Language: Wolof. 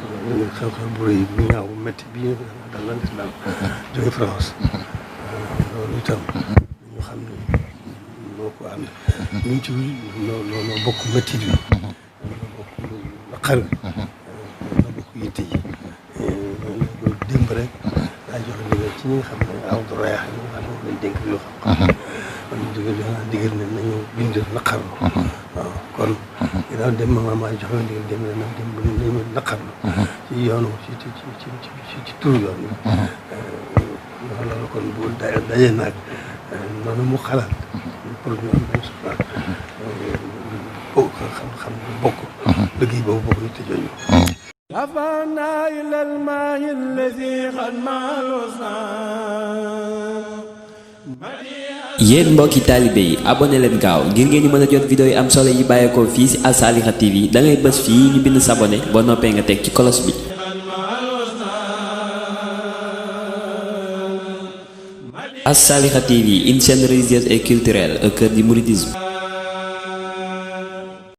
xew-xew bu rëy bu ñaaw bu métti bii dal la lislaam jóge France loolu itam ñu xam ne noo ko ànd ñu ci noo bokk métti bi noo bokk naqar bi noo bokk yitte yi loolu démb rek daa joxe ndigal ci ñi nga xam ne aw du reex ñi nga xam ne moom lañ dénk yoo xam kon digal ne nañu bind naqarlu waaw kon ginnaaw dem ma joxe ndigal dem ne dem nañu naqarlu ci yoonu ci turu yoon yi loolu kon bu daje naag noonu mu xalaat pour ñu am benn suufaan xam bokk liggéey boobu bokk ñu te jooju رفعنا إلى الماء الذي قد مالوسنا yéen mbokki taalibe yi abonné leen gaaw ngir ngeen di mën a jot vidéo yi am solo yi bàyyeekoo fii ci Al Saliha TV da ngay bës fii ñu bind s'abonné boo noppee nga teg ci kolos bi. Al Saliha TV, une chaîne religieuse et culturelle au cœur du mouridisme.